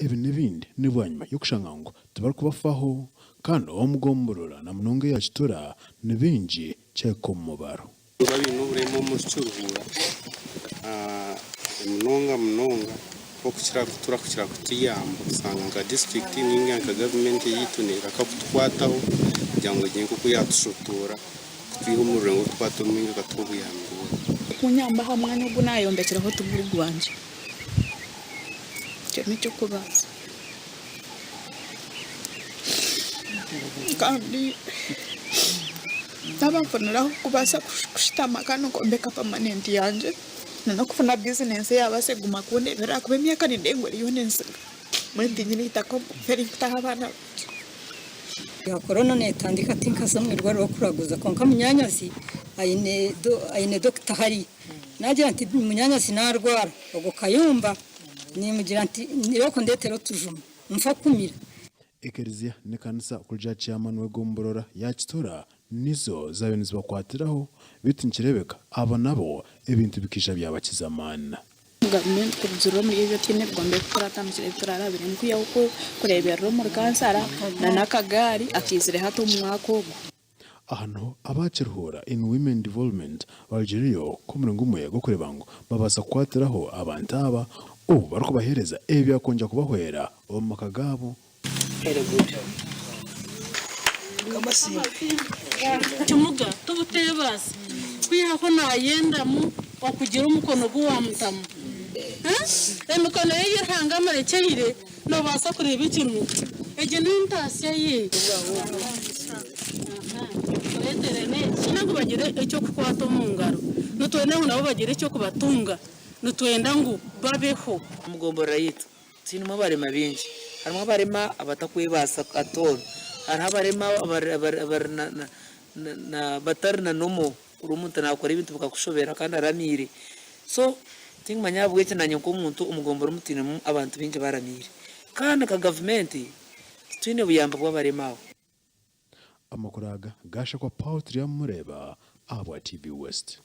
Ebi n'ebindi ni bwanyima y'okushanga ngu tibarikubafaho kandi omu gomborora na munonga eya Kitura ni baingi kyahika omu mubaro. Abaine oburema omuri Kiruhura munonga munonga okukira turakukira kutuyamba kushanga nka disiturikiti ninga nka gavumenti yaitu neereka kutukwataho kugira ngu egire nk'oku yaatushotoora kutwiha omu rurengo kututwara omu rundi ekatuha obuyambi bwona. Kunyamba aha mwanya ogu naayombekireho tiguri gwangye. Ekyo n'eky'okubanza. Kandi naaba nfunire ah'okubaasa kushutama kandi nkombeka pamanenti yangye n'okufuna bizinensi eyaabaasa kuguma kundeeberera ahakuba emyaka nindeeba ngu eriyo nensiga mbwenu tinyine eitaka erinkutaho abaana bangye. Ya corona netandika tinkaza omu irwariro kuraguza kwonka munyanyazi aine aine dokita hariya nagira nti munyanyazi narwara ogwo kayumba nimugira nti irooko ondetere otujuma nfa kumira. Ekereziya n'ekanisa kurugira chairman w'egomborora ya Kitura nizo zaabaire nizibakwatiraho beitu nikireebeka abo nabo ebintu bikaija byabakiza amaani. Gavumenti kurugirira omuri ebyo tihaine ebigombe ebi turatandikire ebi turarabiremu kwihaho kureeberera omuri kansara na n'akagaari akaizire hati omu mwaka ogu. Aha niho aba Kiruhura in Women Development barugireyo nk'omuringo gumwe gw'okureeba ngu babaasa kukwatiraho abantu aba obu barikubaheereza ebyakwongyera kubahwera omu maka gaabo. Kimuga tibuteebaasa kwihaho naayendamu okugira omukono gu waamutamu. Emikono ye ei Ruhanga amurekyeire noobaasa kureeba ekirunga. Egi n'entaasya ye. Nkureetere n'eki. Ngu bagire eky'okukwata omu ngaro. Nitwenda ngu nabo bagire eky'okubatunga. Nitwenda ngu babeho. Omu gomborora yaitu Twinemu abarema baingi. Harimu abarema abatakwebaasa at all. Hariho abarema abatari na normal ori omuntu nakora ebintu bikakushobera kandi aramiire. So tinkumanya ahabw'eki nanye nk'omuntu omu gombora omu twinemu abantu baingi abaramiire. Kandi nka gavumenti titwine buyambi bw'abarema abo. Amakuru aga gaashakwa Paul Turyamureeba ahabwa TV West.